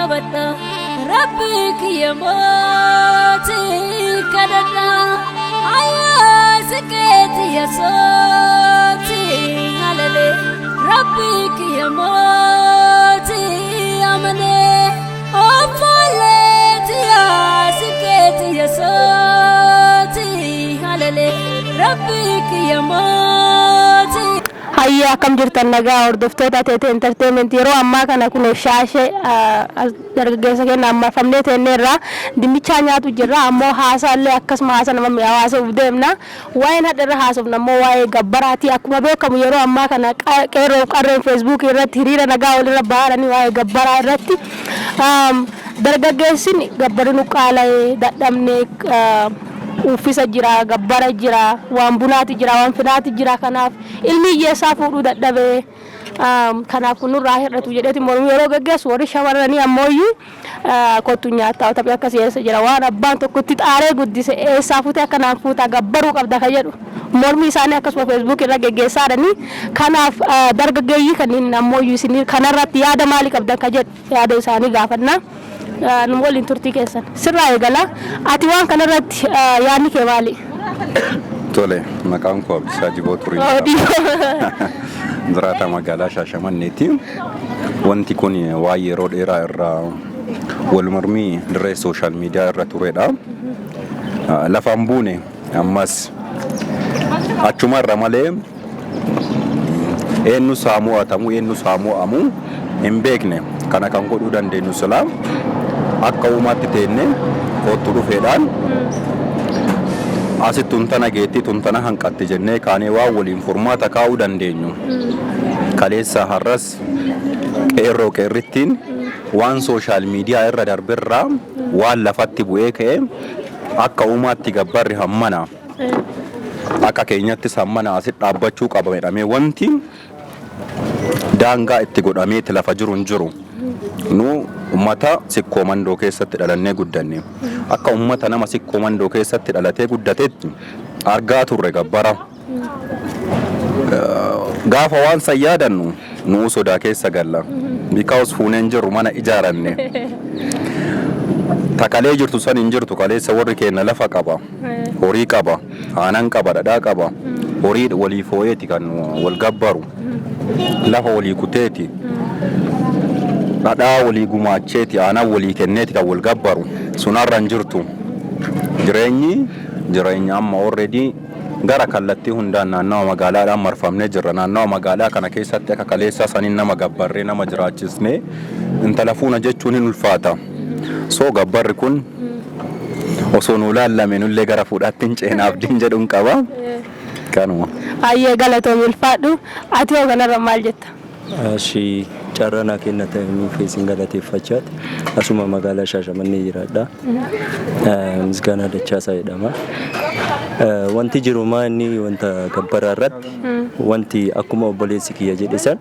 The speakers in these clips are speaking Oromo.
qabadha, Rabbi kiyya mootii kadhadha. Ayyaa siqeeti yasooti halalee, Rabbi kiyya mootii amanee. Obboleetti yaa siqeeti yasooti halalee, Rabbi kiyya mootii. Hayyee, akkam jirtan? Nagaa hordoftoota Ateetee Entertainment. Yeroo ammaa kana kun Shaashee dargaggeessa keenya ammarfamnee teenneerra dinnichaa nyaatu jirra. Ammoo haasaallee akkasuma haasa nama mi'aawaa haasa'uuf deemna. Waa'een hadha irra haasofna ammoo waa'ee gabbaraati. Akkuma beekamu yeroo ammaa kana qeerroo fi qarreen Feesbuukii irratti hiriira nagaa walirra baharanii waa'ee gabbaraa irratti dargaggeessin gabbarri nu qaala'ee dadhabnee, uffisa jira, gabbara jira, waan bunaati jira, waan finaati jira, kanaaf ilmi hiyyeessaa fuudhuu dadhabee, kanaaf kun nurraa hir'atu jedheeti mormii yeroo gaggeessu, warri shamarranii ammooyyuu kottu nyaataa taphee akkasii eessa jira, waan abbaan tokko itti xaaree guddise eessaa fuutee akkanaan fuutaa, gabbaruu qabda ka jedhu mormii isaanii akkasuma Feesbuuk irra geggeessaa jiranii. Kanaaf dargaggeeyyii kanneen ammooyyuu isin kanarratti yaada maalii qabdan ka jedhu yaada isaanii gaafannaa. Nu waliin turtii keessan sirraa eegala. Ati waan kanarratti yaadni kee maali? Tole, maqaan koo Abdiisaa Jiboo Turii. Jiraata magaalaa Shaashamanneeti. Wanti kun waan yeroo dheeraa irraa wal mormii dirree social media irra turedha. Lafaan buune ammas achuma irra malee eenyu saa mo'atamu, eenyu saa mo'amu hin beekne. Kana kan godhuu dandeenyu silaa akka uumaatti teenne kottu dhufeedhaan asitti tuntana geetti, tuntana hanqatti jennee kaanee waan waliin furmaata kaa'uu dandeenyu. Kaleessa har'as qeerroo qeerrittiin waan social media irra darbirraa waan lafatti bu'ee ka'e akka uumaatti gabbarri hammana, akka keenyattis hammana asitti dhaabbachuu qaba jedhamee wanti daangaa itti godhameeti lafa jiru hin jiru. Nu ummata Sikkoo Mandoo keessatti dhalannee guddanne. Akka ummata nama Sikkoo Mandoo keessatti dhalatee guddatetti argaa turre gabbara. Gaafa waan san yaadannu nuu sodaa keessa galla. Because fuuneen jirru, mana ijaaranne. Takalee jirtu san hin jirtu. Kaleessa warri keenya lafa qaba. Horii qaba. Aanan qaba. Dhadhaa qaba. Horii walii foo'eeti kan wal gabbaru. Lafa walii kuteeti. Dhadhaa walii gumaacheeti. Aanan walii kenneeti kan wal gabbaru. Sunarra hin jirtu. Jireenyi jireenya amma already gara kallattii hundaan naannawa magaalaadhaan marfamnee jirra. Naannawa magaalaa kana keessatti akka kaleessaa saniin nama gabbarree nama jiraachisnee intala fuuna jechuun hin ulfaata. So gabbarri kun osoo nuu laallame nullee gara fuudhaatti hin ceena abdiin jedhuun qaba. Kanuma. Hayyee, galatoomi, ulfaadhu. Ati hoo kanarra maal jetta? Ashi, carraa naa kennataniif isin galateeffachaati. Asuma magaalaa Shaashamannee jiraadha. Misgaanaa Dachaasaa jedhama. Wanti jiru maa inni wanta gabbaraa irratti wanti akkuma obboleessi kiyya jedhe san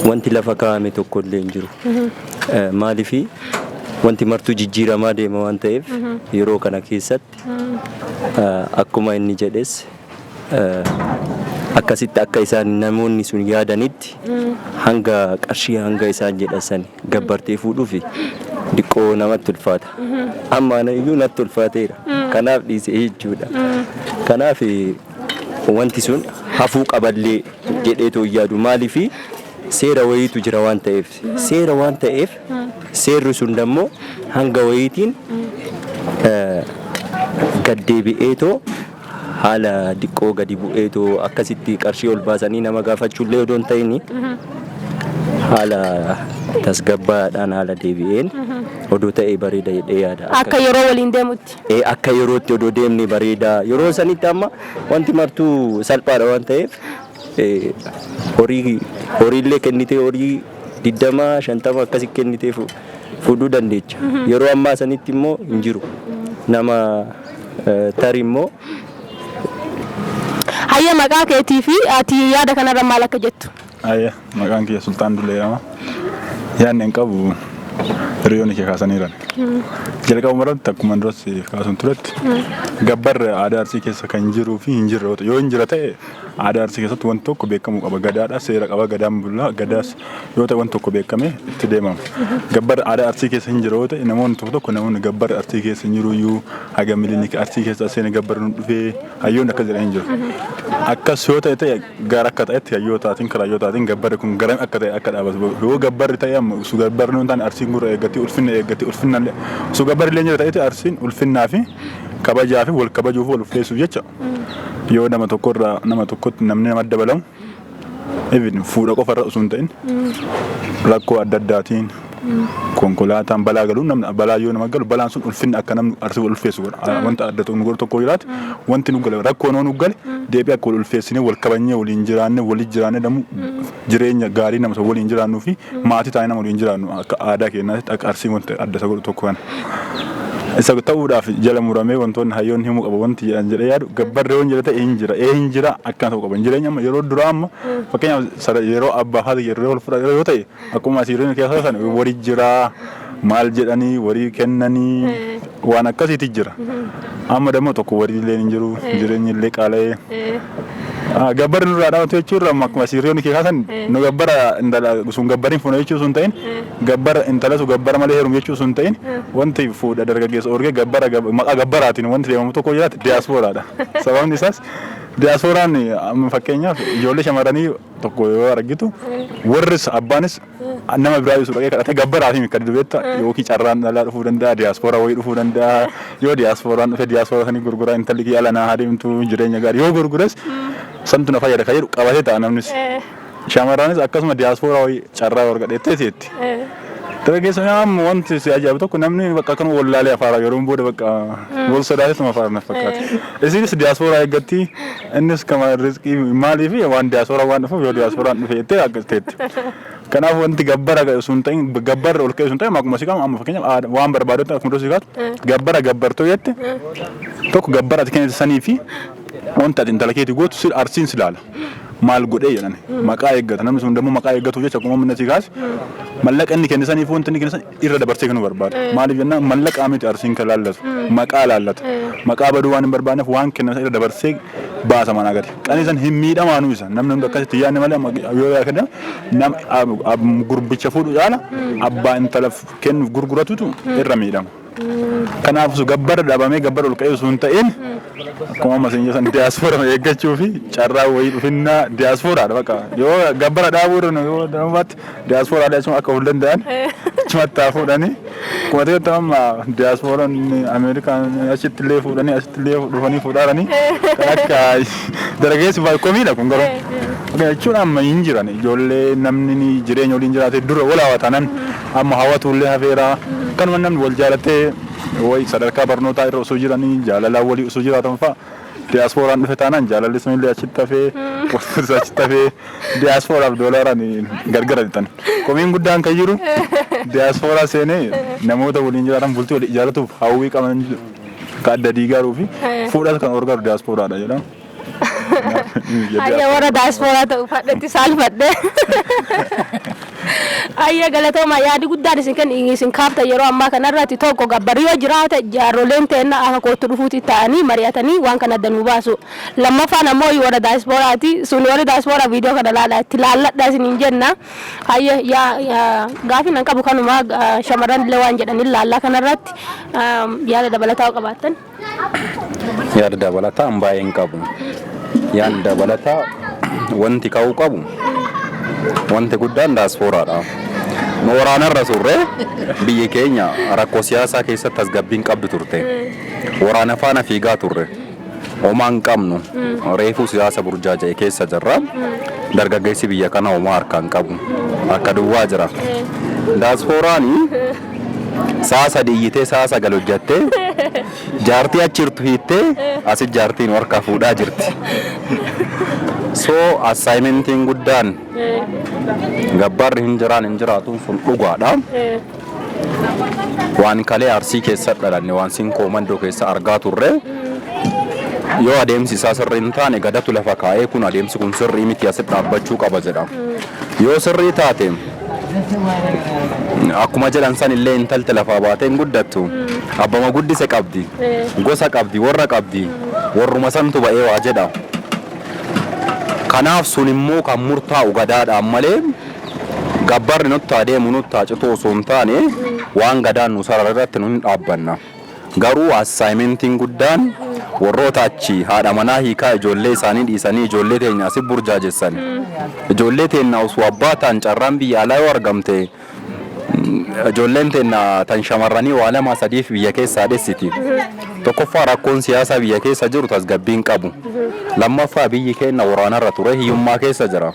wanti lafa kaa'ame tokko illee hin jiru. Maaliifi wanti martuu jijjiiramaa deema waan ta'eef, yeroo kana keessatti akkuma inni jedhes akkasitti akka isaan namoonni sun yaadanitti hanga qarshii hanga isaan jedhan san gabbartee fuudhuufi diqqoo namatti ulfaata. Amma ana iyyuu natti ulfaateera. Kanaaf dhiisee jechuudha. Kanaaf wanti sun hafuu qaballee jedheetoo hin yaadu. Maaliifi seera wayiitu jira waan ta'eef. Seera waan ta'eef, seerri sun dammoo hanga wayiitiin gad deebi'eetoo haala diqqoo gadi bu'eetoo akkasitti qarshii ol baasanii nama gaafachuullee odoo hin ta'in, haala tasgabbaadhaan haala deebi'een odoo ta'ee bareeda jedhee yaada. Akka yeroo waliin deemutti. Akka yerootti odoo deemne bareeda. Yeroo sanitti amma wanti martuu salphaadha waan ta'eef, horii horiillee kennitee horii 20, 50 akkasi kennitee fuudhuu dandeecha. Yeroo ammaa sanitti immoo hin jiru. Nama tarii immoo Hayya, maqaa keetii fi ati yaada kanarra maal akka jettu? Ayya, maqaan kiyya Sultaan Dulee jedhama. Yaadni hin qabu hiriyoonni kee kaasaniiran. Jalqabuma irratti akkuma duras kaasuun turetti gabbarri aadaa Arsii keessa kan jiruu fi hin jirre yoo hin jira ta'e Aadaa Arsii keessatti wanti tokko beekamuu qaba. Gadaadha, seera qaba, gadaan bulla, gadaas yoo ta'e wanti tokko beekamee itti deemama. Gabbarri aadaa Arsii keessa hin jiru yoo ta'e, namoonni tokko tokko namoonni gabbarri Arsii keessa hin jiru iyyuu haga Milinik Arsii keessa seene gabbarri nu dhufee hayyoonni akkas jedhan hin jiru. Akkas yoo ta'e gara akka ta'etti hayyootaatiin karaa hayyootaatiin gabbarri kun garam akka ta'e akka dhaabatu. Yoo gabbarri ta'e amma osoo gabbarri hin taane Arsiin gurra eeggatti, ulfinna eeggatti, ulfinna osoo gabbarri illee hin jira ta'etti Arsiin ulfinnaa fi kabajaa fi wal kabajuuf wal ulfeessuuf jecha yoo nama tokko irraa nama tokkotti namni nama dabalamu, even fuudha qofa irra osoo hin ta'in, rakkoo adda addaatiin konkolaataan balaa galuun, namni balaa yoo nama galu, balaan sun ulfinna akka namni Arsii wal ulfeessu godha. Wanta adda ta'u nu godhu tokko jiraate, wanti nu gale rakkoo nu gale deebi'ee akka wal ulfeessinee, wal kabajnee, waliin jiraanne, waliin jiraanne, namu jireenya gaarii nama waliin jiraannuu fi maatii taanee nama waliin jiraannu akka aadaa keenyaatti akka Arsii wanti adda isa godhu tokko kana. Isa ta'uudhaaf jala muramee wantoonni hayyoonni himuu qaba wanti jedhan jedhee yaadu, gabbarri yoo hin jira ta'e hin jira, ee hin jira, akkana ta'uu qaba. Jireenya amma yeroo duraa, amma fakkeenyaaf yeroo abbaa haati yeroo wal fudhan yoo ta'e, akkuma asii keessa sana warii jira, maal jedhanii warii kennanii waan akkasiiti jira. Amma dammoo tokko warii illee hin jiru, jireenyi illee qaala'ee. Gabbarri nurraa dhaabatu jechuun amma akkuma hiriyoonni kee kaasan nu gabbara intala sun gabbariin fuuna jechuu sun ta'in, gabbara intala sun gabbara malee heerumu jechuu sun ta'in, wanti fuudha dargaggeessa orgee gabbara maqaa gabbaraatiin wanti deemamu tokko jiraate diyaaspooraadha. Sababni isaas diyaasporaan amma fakkeenyaaf ijoollee shamarranii tokko yoo argitu, warris abbaanis nama biraa ibsu dhaqee kadhatee gabbaraa fi mikka dubeetta yookiin carraan dhalaa dhufuu danda'a, diyaaspooraa wayii dhufuu danda'a. Yoo diyaasporaan dhufe, diyaaspooraa sanii gurguraa, intalli kiyya ala naa adeemtu, jireenya gaarii yoo gurgures santu na fayyada kan jedhu qabatee ta'a namnis. Shamarranis akkasuma diyaaspooraa wayii carraa yoo argadheettee teetti. Dargaggeessa amma wanti si ajaa'ibu tokko, namni bakka akkanuma wallaalee afaaraa yeroo booda bakka wal sodaatetuma afaaraa na fakkaata. Isinis diyaaspooraa eeggatti, innis kama rizqii maalii fi waan diyaaspooraa waan dhufuuf yoo diyaasporaan dhufe jettee akkas teetti. Kanaaf wanti gabbara sun ta'in, gabbarra ol ka'e sun ta'in, akkuma si qaama amma fakkeenyaaf waan barbaadutti akkuma si kaatu gabbara gabbartoo jette tokko, gabbara ati kennite sanii fi wanta ati intala keetii gootu si Arsiin si laala. Maal godhee jedhan maqaa eeggata. Namni sun immoo maqaa eeggatuuf jecha akkuma inni si kaase mallaqa inni kenne saniif wanti inni kenne san irra dabarsee kennuu barbaada. Maaliif jennaan, mallaqaa miti Arsiin kan laallatu, maqaa laallata. Maqaa baduu waan hin barbaanneef waan kennan san irra dabarsee baasa manaa gadi. Qanii san hin miidhamaanuu isa namni hundi akkasitti yaadne malee, amma yoo yaadne nama gurbicha fuudhu caala abbaa intala kennuuf gurguratutu irra miidhama. Kanaaf gabbara dhabamee gabbara ol ka'ee osoo hin ta'in, akkuma amma isin jedhan diyaaspooraa eeggachuu fi carraa wayii dhufinnaa diyaaspooraadha bakka. Yoo gabbara dhaabuu irra yoo dhabumaatti diyaaspooraadha jechuun akka of danda'an achumatti haa fuudhanii. Akkuma ta'etti amma diyaasporaan Ameerikaan achitti illee fuudhanii, asitti illee dhufanii fuudhaaranii kan akka dargaggeessi baay'ee komiidha kun garuu. Jechuun amma hin jiran ijoollee namni jireenya waliin jiraate dura wal hawwatanan amma hawwatu illee hafeera. Kanuma namni wal jaalatee wayi sadarkaa barnootaa irra osoo jiranii jaalalaan walii osoo jiraatan fa'a, diyaasporaan dhufe taanaan jaalalli sun illee achitti hafee, walfuudhis achitti hafee, diyaasporaaf doolaaraan gargar lixan. Komiin guddaan kan jiru diyaasporaa seenee namoota waliin jiraatan bultii walii ijaarratuuf hawwii qaban kan adda diigaaruu fi fuudhas kan orgaaru diyaasporaadha jedhama. Ayya, warra daasporaa ta'u fadhetti saalfadhe. Ayya, galatooma. Yaadi guddaan isin kan isin kaaftan yeroo ammaa kanarratti tokko, gabbarri yoo jiraate jaarroleen teenna akka kootu dhufuuti ta'anii mari'atanii waan kana adda nu baasu. Lammaffaan ammoo warra daasporaati. Sun warri daasporaa viidiyoo kana ilaalaa itti laalladha isiniin jenna. Ayya, yaa gaafii nan qabu kanuma. Shamarran illee waan jedhanii laallaa kanarratti yaada dabalataa qabaattan. Yaada dabalataa an baay'ee hin qabu. Yaadni dabalataa wanti ka'uu qabu wanti guddaan daaspooraadha. Nu waraanarra turre, biyyi keenya rakkoo siyaasaa keessatti tasgabbiin qabdu turte. Waraana faana fiigaa turre. Homaa hin qabnu. Reefuu siyaasa burjaaja'e keessa jirra. Dargaggeessi biyya kana homaa harkaa hin qabu. Harka duwwaa jira. Daasporaan sa'a 3 iyyitee, sa'a 9 hojjattee, jaartii achi jirtu hiittee, asit jaartiin harkaa fuudhaa jirti. So assignmentiin guddaan gabbarri hin jiraan hin jiraatuun sun dhugaadha. Waan kalee Arsii keessa dhalanne, waan siin koomandoo keessa argaa turre, yoo adeemsi isaa sirrii hin taane gadatu lafa kaa'ee kun adeemsi kun sirrii miti, asitti dhaabbachuu qaba jedha. Yoo sirrii taate, akkuma jedhan san illee intalti lafaa baatee hin guddattu. Abbama guddise qabdi. Gosa qabdi, warra qabdi. Warruma santu ba'ee waa jedha. Kanaaf sun immoo kan murtaa'u gadaadhaan malee gabbarri nutti adeemu nutti citu osoo hin taane waan gadaan nu sarara irratti nu hin dhaabbanna. Garuu assignmentiin guddaan warroota achi haadha manaa hiikaa ijoollee isaanii dhiisanii ijoollee teenya asi burjaajessan. Ijoollee teenya osoo abbaa ta'an carraan biyya alaa yoo argamte, ijoolleen teenya tan shamarranii waa lama sadiif biyya keessaa dhessiti. Tokkoffaa, rakkoon siyaasaa biyya keessa jiru tasgabbiin qabu. Lammaffaa, biyyi keenya waraanarra ture, hiyyummaa keessa jira.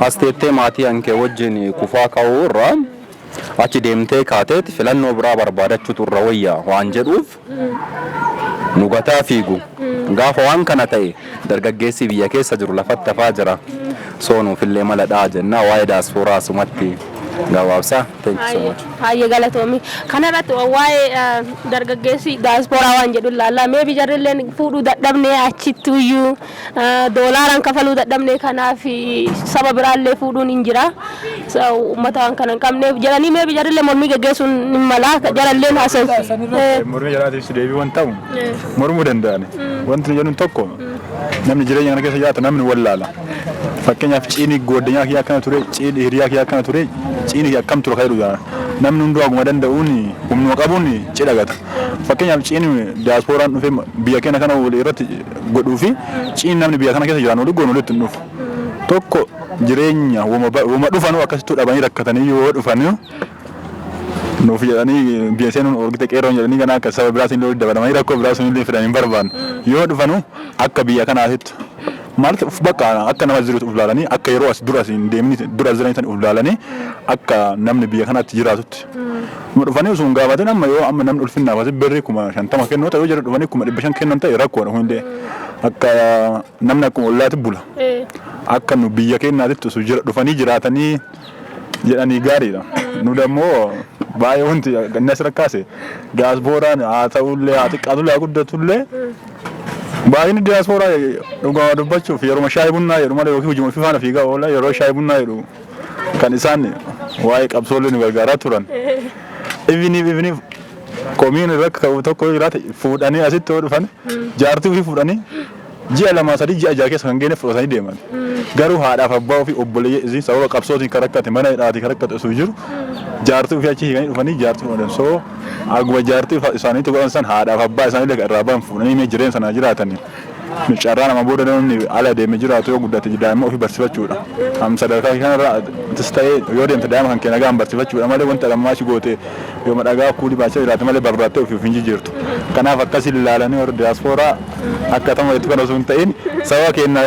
As teettee maatii hankee wajjin kufaa ka'uu irraa achi deemtee kaateet filannoo biraa barbaadachuutu irra wayya waan jedhuuf nu gataa fiigu. Gaafa waan kana ta'e dargaggeessi biyya keessa jiru lafatti hafaa jira. So nuufillee mala dha'a jennaa, waa'ee daaspooraa asumatti gabaabsa. Thank you so much. Hayyee, galatoomi. Kanarratti waa'ee dargaggeessi daaspooraa waan jedhu ilaalla. Mee jarrilleen fuudhuu dadhabnee, achitti iyyuu doolaaraan kafaluu dadhabnee, kanaaf saba biraallee fuudhuun hin jira. Uummata waan kana hin qabneef jedhanii mee jarrillee mormii geggeessuun hin mala. Jaralleen haasa'u. Mormii jalaatiif deebii waan ta'u mormuu danda'ani. Wanti nu jennu tokko, namni jireenya kana keessa jiraatu namni wallaala. Fakkeenyaaf, ciini gooddanyaa kiyyaa akkana ture, ciini hiriyaa kiyyaa akkana ture, ciini kiyya akkam ture kan jedhu, namni hunduu haguma danda'uun humnuma qabuun cidha gata. Fakkeenyaaf, ciini diyaaspooraan dhufee biyya keenya kana walii irratti godhuu fi ciini namni biyya kana keessa jiran walii goonu walitti hin dhufu. Tokko, jireenya wama dhufanuu akkasitti dhabanii rakkatanii yoo dhufanii nuuf jedhanii biyya seenuun orgite qeerroon jedhanii ganaa akka saba biraatiin illee dabalamanii rakkoo biraa sun illee fidan hin barbaannu. Yoo dhufanu akka biyya kanaatitti maaltu uf bakka akka nama jirutu uf laalanii, akka yeroo as dura as hin deemni dura as jiranii san uf laalanii, akka namni biyya kanaatti jiraatutti. Numa dhufanii osoo hin gaafatin, amma yoo amma namni ulfinnaaf asi birrii 50,000 kennuu ta'e, yoo jira dhufanii 500,000 kennan ta'e, rakkoodha hundee. Akka namni akkuma ollaatti bula. Akka nu biyya keenyaatitti osoo jira dhufanii jiraatanii jedhanii gaariidha. Nu dammoo baay'ee wanti inni as rakkaase diyaaspooraan haa ta'ullee, haa xiqqaatullee, haa guddatullee, baay'inni diyaaspooraa dhugaa dubbachuuf yeroo shaayii bunnaa jedhu malee yookiin hojii ofii faana fiigaa oola, yeroo shaayii bunnaa jedhu kan isaan waa'ee qabsoollee nu gargaaraa turan. Ibiniif komiin irra ka'u tokko yoo jiraate, fuudhanii asitti yoo dhufan jaartii ofii fuudhanii ji'a 2, 3, ji'a 6 keessa kan geene fudhatanii deeman. Garuu haadhaaf abbaa ofii, obboleeyya isii sababa qabsootiin kan rakkate, mana hidhaatii kan rakkate osoo jiru, jaartii ofii achi hiikanii dhufanii jaartii fuudhan. So aguma jaartii isaaniitti godhan san haadhaaf abbaa isaanii irraa bahan fuudhanii mee jireenya sanaa jiraatanii. Carraa nama booda namni ala deeme jiraatu yoo guddate daa'ima ofii barsiifachuudha. Am sadarkaa kanarra tis ta'ee yoo deemte daa'ima kan kee nagaan barsiifachuudha malee wanta lammaa achi goote yooma dhagaa kuulii baachaa jiraate malee barbaattee ofii of hin jijjiirtu. Kanaaf akkas ilaalanii warri diyaaspooraa akka ta'u itti kan osoo hin ta'in saba keenyaa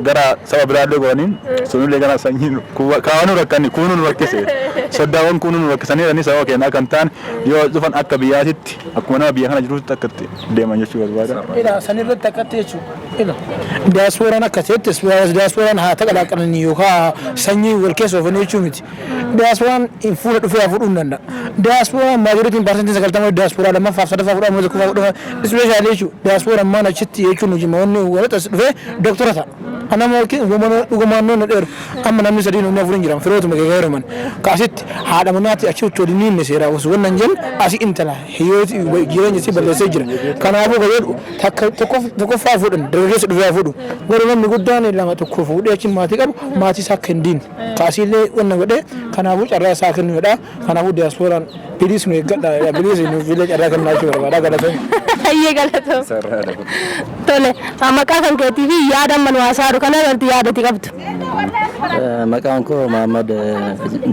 gara saba biraallee godhaniin sunillee gara sanyiin kaawwanuu rakkanni kuunuu nu rakkise, soddaawwan kuunuu nu rakkisanii jedhanii, saba keenyaa kan ta'an yoo dhufan akka biyyaatitti akkuma nama biyya kana jirutti akka itti deeman jechuu barbaada. Ila san irratti akkatti jechuudha. Ila diyaaspooraan akka ta'etti diyaaspooraan haa taqalaaqalanii yookaan sanyii wal keessa oofanii jechuu miti. Diyaaspooraan fuula dhufee haa fuudhuu hin danda'a. Diyaaspooraan majorityn 90% diyaaspooraa lammaffaaf sadaffaa fudhamu, tokkoffaa fudhamu specially jechuudha. Diyaaspooraan maan achitti jechuun hojii wanni walirratti as dhufee doktora ta'a. Anama dhugumaan noonni dheeru amma namni sadii, namni afur hin jiran, firootuma keessa heeruman. Kaasitti haadha manaatti achitti waliin hin seeraa osoo wannan jennu asii intala hiyyooti jireenya isii balleessee jira. Kanaafuu kan jedhu takka tokkoffaa fuudhan, dargaggeessa dhufee haa fuudhu. Garuu namni guddaan lama tokko fuudhee achi maatii qabu maatii isaa akka hin diine. Kaasiillee wanna godhee kanaafuu carraa isaa kennuudha. Kanaafuu diyaaspooraan please nu eeggadha. Please nuuf illee carraa kennaa jechuu barbaada. Galatoomii. Hayyee, galatoom. Tole, maqaa kan keetii fi yaada amma nu haasa'aa kana irratti yaadati qabdu. Maqaan koo Mahammad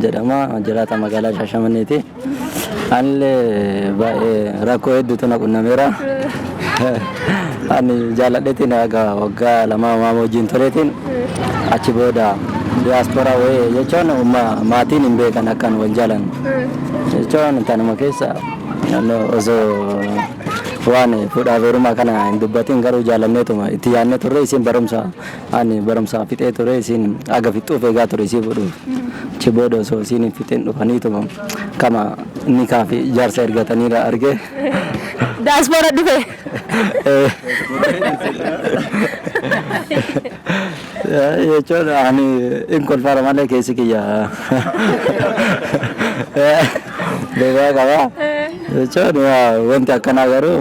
jedhama. Jiraata magaalaa Shaashamanneeti. Anillee baay'ee rakkoo hedduutu na qunnameera. Ani jaaladheetiin haga waggaa 2 maama wajjin tureetiin achi booda diyaasporaa wayii jechuun maatiin hin beekan akkan wal jaalannu. Jechuun tanuma keessa osoo waan fuudhaaf heerumaa kana hin dubbatin garuu jaalanneetuma itti yaadnee turre. Isin barumsa, ani barumsa fixee ture, isin haga fixuuf eegaa ture isii fuudhuuf. Achi booda osoo isiin hin fixin dhufaniituma kama nikaa fi jaarsa ergataniira arge. Diaspora dhufe. Jechuun ani hin kolfaara malee keessi kiyya beekaa qaba. Jechuun wanti akkanaa garuu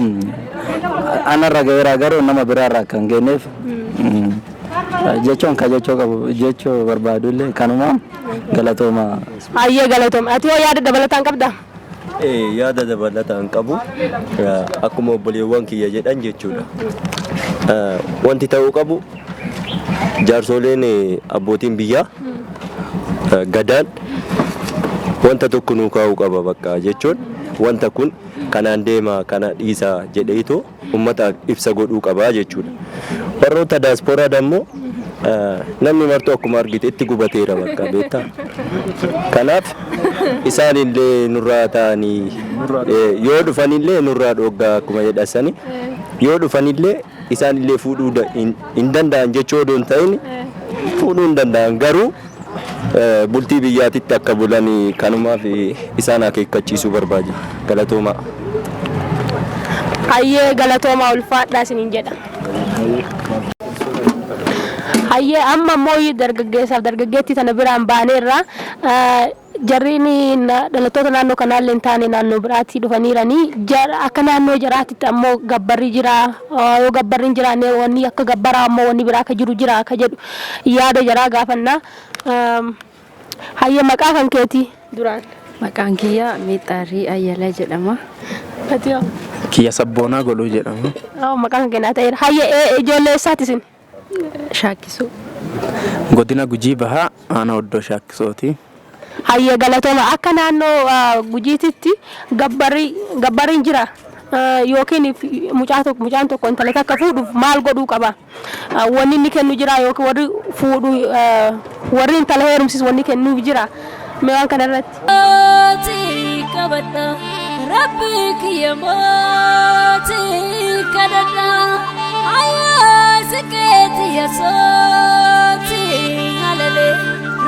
anarra ga'eera, garuu nama biraarra akka hin geenyeef. Jechuun ka jechuu qabu jechuu barbaadu illee kanuma, galatooma. Hayyee, galatoome. Ati hoo yaada dabalataan qabdaa? Yaada dabalataan qabu akkuma obboleewwan kiyya jedhan jechuudha. Wanti ta'uu qabu jaarsoleen, abbootiin biyyaa, gadaan wanta tokko nuu kaa'uu qaba bakka jechuun wanta kun kanaan deema, kana dhiisa jedheetu uummataaf ibsa godhuu qaba jechuudha. Warroota daasporaa dammoo namni martuu akkuma argite itti gubateera bakka beektaa. Kanaaf isaanillee nurraa ta'anii yoo dhufanillee nurraa dhoggaa akkuma jedhasani, yoo dhufanillee isaanillee fuudhuu hin danda'an jechuu odoo hin ta'in, fuudhuu hin danda'an, garuu bultii biyyaatitti akka bulan kanumaaf isaan akeekkachiisuu barbaada. Galatoomaa. Hayyee, galatoomaa, ulfaadhaa isiniin jedha. Hayyee, amma immoo dargaggeessaaf dargaggeettii tana biraan baaneerra. Jarriin dhalattoota naannoo kanaallee hin taane, naannoo biraatti dhufaniiranii. Akka naannoo jaraatitti ammoo gabbarri jira, yoo gabbarri hin jiraanne wanni akka gabbaraa ammoo wanni biraa akka jiru jira akka jedhu yaada jaraa gaafanna. Hayyee, maqaa kan keetii duraan? Maqaan kiyya Miixaarii Ayyalaa jedhama. Ati hoo? Kiyya Sabboonaa Godhuu jedhama. Oh, maqaan kan kennaa ta'eera. Hayyee, ijoollee eessaati isin? Shaakkisuu. Godina Gujii Bahaa, aanaa Oddoo Shaakkisooti. Hayyee, galatooma. Akka naannoo Gujiititti gabbarri hin jira. Yookiin mucaa tokko, mucaan tokko intala takka fuudhuuf maal godhuu qaba? Wanni inni kennu jira yookiin warri fuudhu, warri intala heerumsiisu wanni kennuuf jira. Mee waan kana irratti. Mootii qabadha, Rabbi kiyya mootii kadhadha, ayyaa siqeeti yasooti halalee,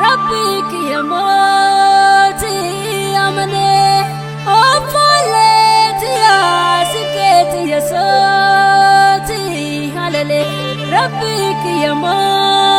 Rabbi kiyya mootii amanee obboleetti yaa siqeeti yasooti halalee, Rabbi kiyya mootii.